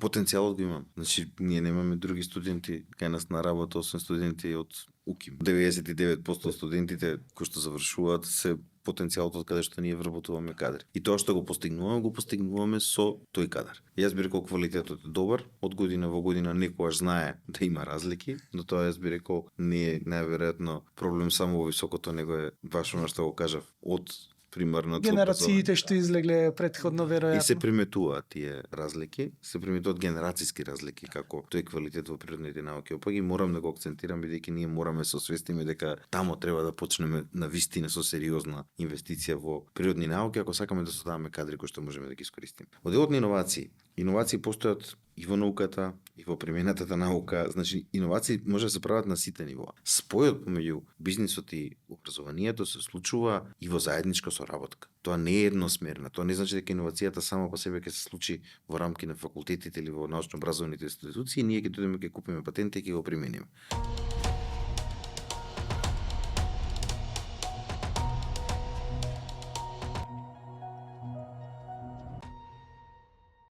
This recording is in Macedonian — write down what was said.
Потенцијалот го имам. Значи, ние немаме други студенти кај нас на работа, освен студенти од УКИМ. 99% студентите кои што завршуваат се потенцијалот од каде што ние вработуваме кадри. И тоа што го постигнуваме со тој кадар. Јас би рекол квалитетот е добар, од година во година некојаш знае да има разлики, но тоа јас би рекол не е најверојатно проблем само во високото, него е баш она што го кажав од примарното Генерациите што излегле претходно веројатно. И се приметуваат тие разлики, се приметуваат генерацијски разлики како тој квалитет во природните науки. Опак и морам да го акцентирам бидејќи ние мораме се освестиме дека тамо треба да почнеме на вистина со сериозна инвестиција во природни науки ако сакаме да создаваме кадри кои што можеме да ги искористиме. Моделот на иновации постојат и во науката, и во применетата наука, значи иновации може да се прават на сите нивоа. Спојот помеѓу бизнисот и образованието се случува и во заедничка соработка. Тоа не е едносмерна. Тоа не значи дека иновацијата сама по себе ќе се случи во рамки на факултетите или во научно-образовните институции, ние ќе дојдеме ќе купиме патенти и ќе го примениме.